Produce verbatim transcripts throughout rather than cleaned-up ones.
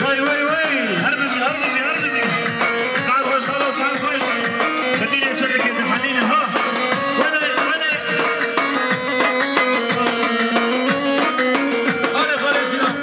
Wey, wey, wey! Her bijî, her bijî, her bijî! Saet xweş xalo, saet xweş! Bi dîlê çi dikê, dihenîne, ha? Wele, wele! Hadi, hadi, Sinan!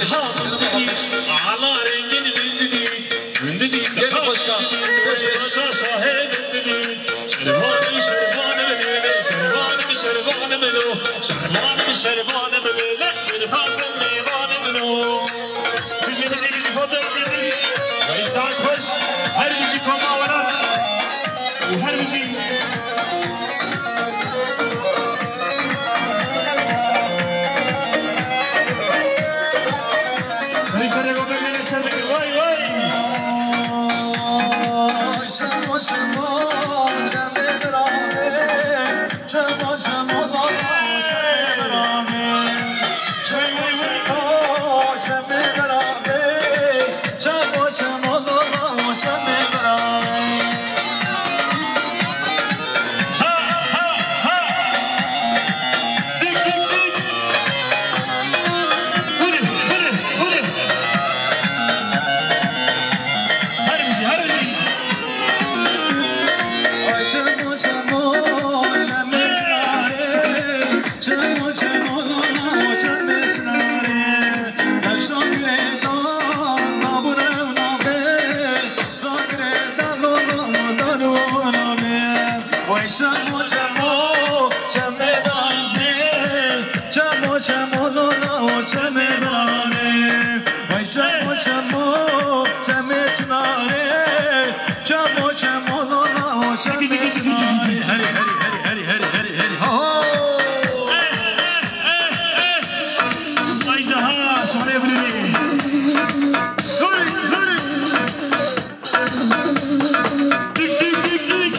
Ala rengin min didî, min didî. Gelin başkan, beş beş. Şaşa he min didî. Şervanim, şervanim lê lê, şervanim, şervanim lo. Şervanim, şervanim lê lê, bir xasim mêvanim lo. Bijî, bijî, bijî, fotoğraf çekin. Ay, saat xweş. Her bijî koma welat. Û her bijî. Rîferê goberlere şer bike. Vay, vay. Çemo, çemo, çemê birame. Çemo, çemo, lala, çemê birame. Çemo, çemo, çemê birame. Çemo, çemo, lala, çemê birame. Ha, ha, ha. Dik, dik, dik. Hadi, hadi, hadi. Her bijî, her bijî. Ay çemo çemo, çemê çinarê, çemo çemo, çemê çinarê. Hevşa girê dan, nabû rew nabê, ragirê dan, lo, lo, lo, dan, lo, lo, lo. Ay çemo çemo, çemê danê, çemo çemo, lo, lo, çemê danê. Vay çemo çemo, çemê çinarê, çemo çemo, lo, lo, çemê çinarê. Herî, herî, herî, herî, herî, herî, herî. Ho, ho! Ay daha, şorê bilirî. Hurî, hurî. Tik, tik, tik, tik.